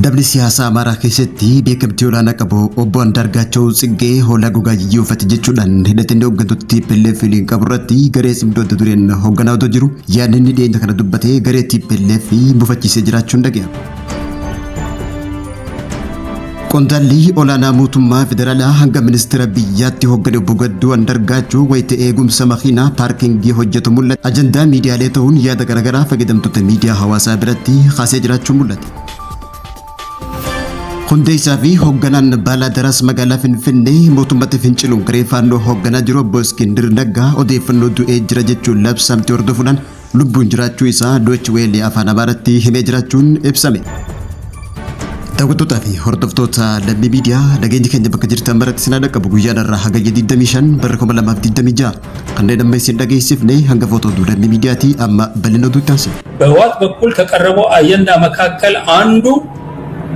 Dabni siyaasaa Amaaraa keessatti beekamtii olaanaa qabu obbo Andaargaachaw Tsiggee hoolaa gogaa jiyyii uffate jechuudhaan hidhatinni hooggantoota TPLF waliin qabu irratti garee cimdoo adda dureen hoogganaa otoo jiru yaadni inni dhiyeenya kana dubbate garee TPLF bufachiisee jiraachuun dhaga'ame. Qondaalli olaanaa mootummaa federaalaa hanga ministeera biyyaatti hooggane obbo Gadduu Andargaachoo wayita eegumsa makiinaa paarkingii hojjetu mul'ate. Ajandaa miidiyaalee ta'uun yaada garaagaraa fayyadamtoota miidiyaa hawaasaa biratti kaasee jiraachuun mul'ate. Hundeessaa fi hoogganaan Baalaa Daraas magaalaa Finfinnee mootummaatti finciluun garee faannoo hoogganaa jiru obbo Iskindir Naggaa odeeffannoo du'ee jira jechuun labsamte hordofuudhaan lubbuun jiraachuu isaa Deutsche Welle afaan Amaaraatti himee jiraachuun ibsame. Daawwattootaa fi hordoftoota Lammii Miidiyaa nageenyi keenya bakka jirtan maratti isin haa dhaqqabu. Guyyaan har'aa Hagayya 25 bara 2026 kanneen amma isin dhageessifne hangafoota oduu Lammii Miidiyaati amma bal'ina oduutti aansina. በህወሓት በኩል ከቀረበው አጀንዳ መካከል አንዱ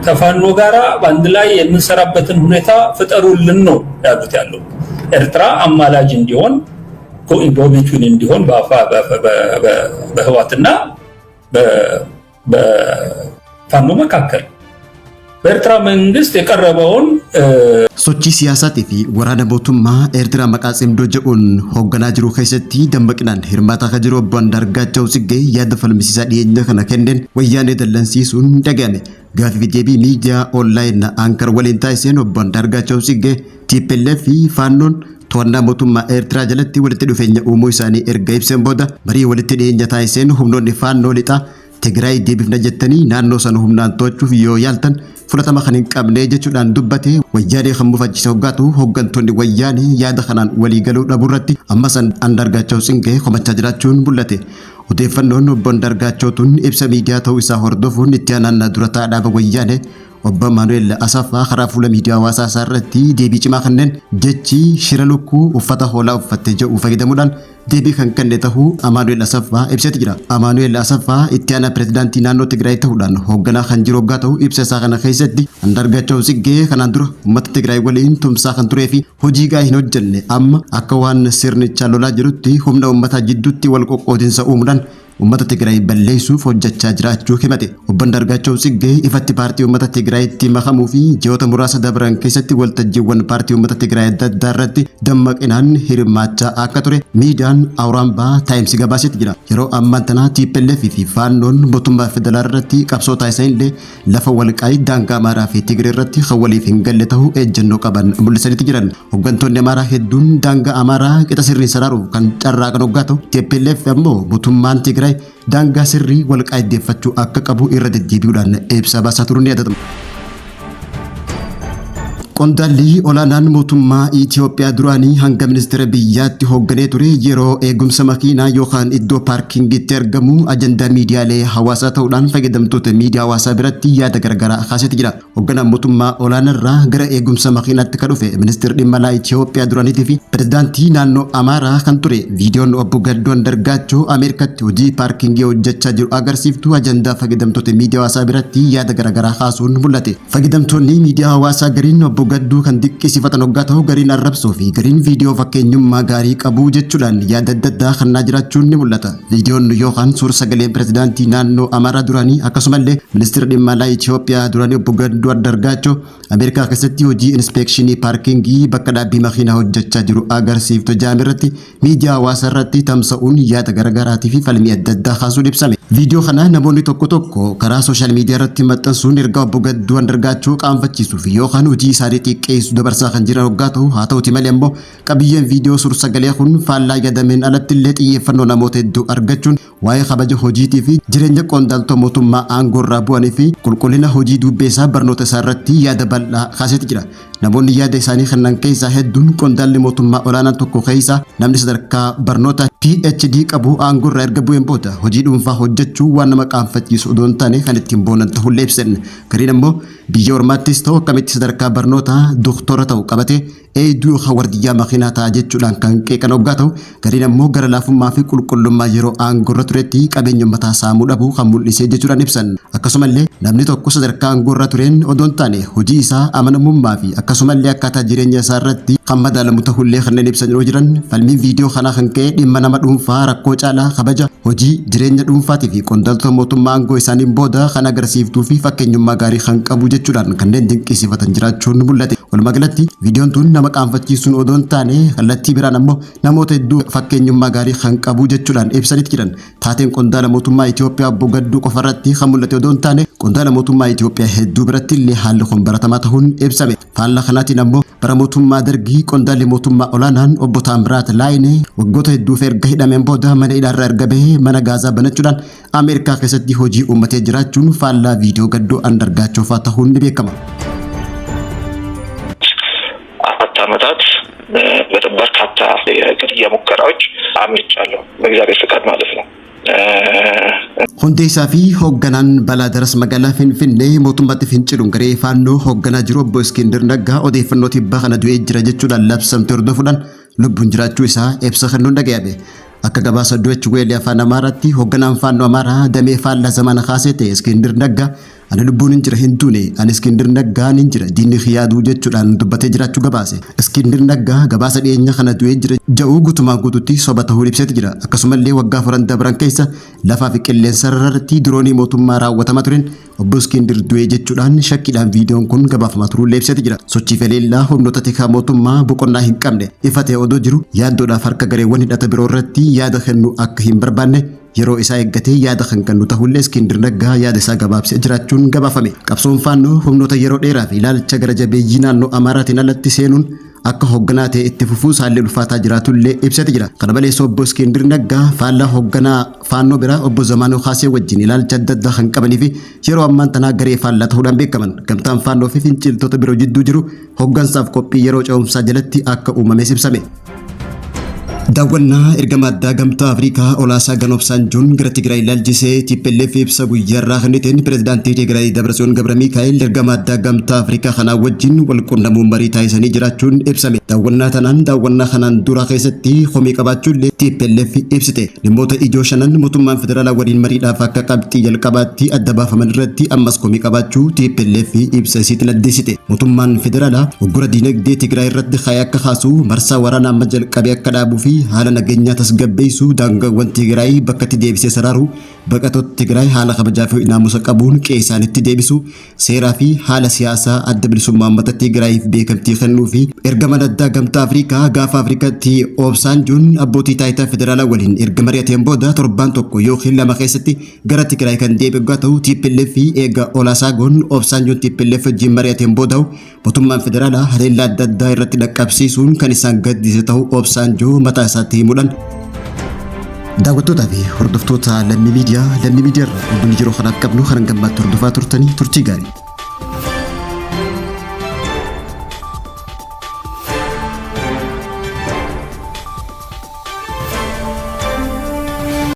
ከፋኖ ጋራ በአንድ ላይ የምንሰራበትን ሁኔታ ፍጠሩልን ነው ያሉት። ያለው ኤርትራ አማላጅ እንዲሆን go-between እንዲሆን በህወሓትና በፋኖ መካከል በኤርትራ መንግስት የቀረበውን Sochii siyaasaatii fi waraana mootummaa Eertiraa maqaa Tsimdoo jedhuun hoogganaa jiru keessatti dammaqinaan hirmaataa kan jiru obbo Andaargaachaw Tsiggee yaada falmisiisaa dhiyeenya kana kenneen wayyaanee dallansiisuun dhaga'ame. Gaaffii fi deebii miidiyaa online Anchor waliin taasiseen obbo Andaargaachaw Tsiggee TPLF fi Faannoon to'annaa mootummaa Eertiraa jalatti walitti dhufeenya uumuu isaanii erga ibseen booda marii walitti dhiyeenya taasiseen humnoonni Faannoo lixaa Tigraay deebifna jettanii naannoo sana humnaan to'achuuf yoo yaaltan fudhatama kan hin qabne jechuudhaan dubbate wayyaanee kan mufachiise hoggaatu hooggantoonni wayyaanee yaada kanaan walii galuu dhabuu irratti ammas Andaargaachaw Tsiggee komachaa jiraachuun mul'ate. Odeeffannoon obbo Andaargaachaw tun ibsa miidiyaa ta'uu isaa hordofuun itti aanaan dura taa'aa dhaaba wayyaanee obbo Amaanu'eel Asaffaa karaa fuula miidiyaa hawaasaa isaa irratti deebii cimaa kanneen jechi shira lukkuu uffata hoolaa uffatte jedhu fayyadamuudhaan deebii kan kenne ta'uu Amaanu'eel Asaffaa ibseeti jira. Amaanu'eel Asaffaa itti aanaa pirezidaantii naannoo Tigraay ta'uudhaan hoogganaa kan jiru hoggaa ta'u ibsa isaa kana keessatti Andaargaachaw Tsiggee kanaan dura uummata Tigraay waliin tumsaa kan turee fi hojii gaarii hin hojjenne amma akka waan sirnichaa lolaa jirutti humna uummataa jidduutti wal qoqqoodinsa uumuudhaan uummata Tigraay balleessuuf hojjechaa jiraachuu himate. Obbo Andaargaachaw Tsiggee ifatti paartii uummata Tigraayitti makamuu fi ji'oota muraasa dabran keessatti waltajjiiwwan paartii uummata Tigraay adda addaa irratti dammaqinaan hirmaachaa akka ture miidiyaan Awuraambaa Times gabaasetti jira. Yeroo ammaan tanaa TPLF fi Faannoon mootummaa federaalaa irratti qabsoo taasisan illee lafa walqaayii daangaa Amaaraa fi Tigree irratti kan waliif hin galle ta'uu ejjennoo qaban mul'isanitti jiran. Hooggantoonni Amaaraa hedduun daangaa Amaaraa qixa sirriin saraaruuf kan carraaqan hoggaa ta'u TPLF ammoo mootummaan Tigraay daangaa sirrii walqaayiddeeffachuu akka qabu irra deddeebi'uudhaan ibsa baasaa turuun ni yaadatama. Qondaalli olaanaan mootummaa Itoophiyaa duraanii hanga ministeera biyyaatti hoogganee ture yeroo eegumsa makiinaa yookaan iddoo paarkingiitti argamu ajandaa miidiyaalee hawaasaa ta'uudhaan fayyadamtoota miidiyaa hawaasaa biratti yaada garaagaraa kaaseeti jira. Hoogganaan mootummaa olaanaarraa gara eegumsa makiinaatti kan dhufe ministeerri dhimma alaa Itoophiyaa duraaniitii fi pirezidaantii naannoo Amaaraa kan ture viidiyoon obbo Gaddoo Andargaachoo Ameerikaatti hojii paarkingii hojjechaa jiru agarsiiftu ajandaa fayyadamtoota miidiyaa hawaasaa biratti yaada garaagaraa kaasuun mul'ate. Fayyadamtoonni miidiyaa hawaasaa gariin obbo Gadduu kan dinqisiifatan hoggaa ta'u gariin arrabsoo fi gariin viidiyoo fakkeenyummaa gaarii qabu jechuudhaan yaada adda addaa kennaa jiraachuun ni mul'ata. Viidiyoon yookaan suur sagaleen pirezidaantii naannoo Amaaraa duraanii akkasumallee ministeera dhimma alaa Itoophiyaa duraanii obbo Gadduu Andargaachoo Ameerikaa keessatti hojii inspeekshinii paarkingii bakka dhaabbii makiinaa hojjechaa jiru agarsiiftu jaam irratti miidiyaa hawaasaa irratti tamsa'uun yaada garaagaraatii fi falmii adda addaa kaasuun ibsame. Viidiyoo kana namoonni tokko tokko karaa social media irratti maxxansuun ergaa obbo Gadduu Andargaachoo qaanfachiisuu fi yookaan hojii isaanii xiqqeessu dabarsaa kan jiran hoggaa ta'u haa ta'uti malee ammoo qabiyyeen viidiyoo suur sagalee kun faallaa yaadameen alatti illee xiyyeeffannoo namoota hedduu argachuun waa'ee kabaja hojiitii fi jireenya qondaaltota mootummaa aangoo irraa bu'anii fi qulqullina hojii dubbee isaa barnoota isaa irratti yaada bal'aa kaaseeti jira. Namoonni yaada isaanii kennan keessaa hedduun qondaalli mootummaa olaanaan tokko keessaa namni sadarkaa barnoota PhD qabu aangoo irraa erga bu'een booda hojii dhuunfaa hojjechuu waan nama qaanfachiisu odoo hin taane kan ittiin boonan ta'ullee ibsan. Gariin ammoo biyya ormaattis ta'u akkamitti sadarkaa barnoota doktora ta'u qabatee eegduu yookaan wardiyyaa makiinaa ta'a jechuudhaan kan qeeqan hoggaa ta'u, gariin ammoo gara laafummaa fi qulqullummaa yeroo aangoorra turetti qabeenya uummataa saamuu dhabuu kan mul'ise jechuudhaan ibsan. Akkasumallee namni tokko sadarkaa aangoorra tureen odoo hin taane hojii isaa, amanamummaa fi akkasumallee akkaataa jireenya isaa irratti kan madaalamu ta'ullee kanneen ibsan yeroo jiran, falmiin viidiyoo kanaa kan ka'e dhimma nama dhuunfaa rakkoo caalaa kabaja hojii, jireenya dhuunfaatii fi qondaaltota mootummaa aangoo isaaniin booda kan agarsiiftuu fi fakkeenyummaa gaarii kan qabu jechuudhaan kanneen dinqisiifatan jiraachuun mul'ate. Walumaa galatti viidiyoon tun nama qaanfachiisuun odoo hin taane kallattii biraan ammoo namoota hedduu fakkeenyummaa gaarii kan qabu jechuudhaan ibsanitti jiran. Taateen qondaala mootummaa Itoophiyaa obbo Gadduu qofarratti kan mul'ate odoo hin taane qondaala mootummaa Itoophiyaa hedduu biratti illee haalli kun baratamaa ta'uun ibsame. Faallaa kanaatiin ammoo bara mootummaa Dargii qondaalli mootummaa olaanaan obbo Taamiraat Laayinee waggoota hedduuf erga hidhameen booda mana hidhaarraa erga bahee mana gaazaa banachuudhaan Ameerikaa keessatti hojii uummatee jiraachuun faallaa viidiyoo Gadduu Andargaachoo fa'aa ta'uun ni beekama. 4 ዓመታት በርካታ የግድያ ሙከራዎች አምልጫለሁ። በእግዚአብሔር ፍቃድ ማለት ነው። Hundeessaa fi hoogganaan balaa daras magaalaa Finfinnee mootummaatti finciluun garee Faannoo hoogganaa jiru obbo Iskindir Naggaa odeeffannoo tibbaa kana du'ee jira jechuudhaan labsamte hordofuudhaan lubbuun jiraachuu isaa ibsa kennuun dhaga'ame. Akka gabaasa Deutsche Welle afaan Amaaraatti, hoogganaan Faannoo Amaaraa damee faallaa Zamana Kaasee ta'e Iskindir Naggaa "Ani lubbuun hin jira, hin duune, ani Iskindir Naggaa hin jira, diinni yaaduu" jechuudhaan dubbatee jiraachuu gabaase. Iskindir Naggaa gabaasa dhiyeenya kana du'ee jira ja'uu guutumaan guututti soba ta'uu ibseeti jira. Akkasumallee waggaa 4 dabran keessa lafaa fi qilleensa irratti diroonii mootummaa raawwatamaa tureen obbo Iskindir du'ee jechuudhaan shakkiidhaan viidiyoon kun gabaafamaa turuullee ibseeti jira. Sochii feleellaa humnoota tikaa mootummaa boqonnaa hin qabne ifa ta'e odoo jiru, yaaddoodhaaf harka gareewwan hidhata biroo irratti yaada kennuu akka hin barbaanne yeroo isaa eeggatee yaada kan kennu ta'ullee Iskindir Naggaa yaada isaa gabaabsee jiraachuun gabaafame. Qabsoon Faannoo humnoota yeroo dheeraa fi ilaalcha gara jabeeyyii naannoo Amaaraatiin alatti seenuun akka hoogganaa ta'e itti fufuu isaallee ulfaataa jiraatullee ibsate jira. Kana malees obbo Iskindir Naggaa faallaa hoogganaa Faannoo biraa obbo Zamaanuu Kaasee wajjin ilaalcha adda addaa kan qabanii fi yeroo ammaan tanaa garee faallaa ta'uudhaan beekaman. Gamtaan Faannoo fi finciltoota biroo jidduu jiru hooggansaaf qophii yeroo ce'umsaa jalatti akka uumames ibsame. Daawwannaa ergama addaa Gamtaa Afrikaa Olaasaa Obasanjoon gara Tigraay ilaalchisee TPLF ibsa guyyaarraa kenniteen, pirezidaantii Tigraay Dabratsiyoon Gabra Miikaa'el ergama addaa Gamtaa Afrikaa kanaa wajjin wal quunnamuun marii taasisanii jiraachuun ibsame. Daawwannaa tanaan daawwannaa kanaan dura keessatti komii qabaachuullee TPLF ibsite. Dhimmoota ijoo shanan mootummaan federaalaa waliin mariidhaaf akka qabxii jalqabaatti adda baafaman irratti ammas komii qabaachuu TPLF ibsa isiitiin addeessite. Mootummaan federaalaa uggura diinagdee Tigraay irratti kaayee akka kaasu, marsaa waraanaa amma jalqabee akka dhaabuu fi haala nageenyaa tasgabbeessuu, daangaawwan Tigraay bakkatti deebisee saraaru, baqattoota Tigraay haala kabajaa fi naamusa qabuun qe'ee isaanitti deebisu, seeraa fi haala siyaasaa Adda Bilisummaa Uummata Tigraayiif beekamtii kennuu fi ergama addaa Gamtaa Afrikaa gaafa Afrikaatti Obasanjoon abbootii taayitaa federaalaa waliin erga mari'ateen booda torbaan 1 yookiin 2 keessatti gara Tigraay kan deebi'u ta'u TPLF eega Olaasagoon Obasanjoon TPLF wajjin mari'ateen booda mootummaan federaalaa haleellaa adda addaa irratti dhaqqabsiisuun kan isaan gaddise ta'uu Obasanjoo mataa isaatti himuudhaan. Daawwattootaa fi hordoftoota Lammii Miidiyaa, Lammii Miidiyaa irraa oduun yeroo kanaaf qabnu kan gammaatti hordofaa turtanii, turtii gaarii.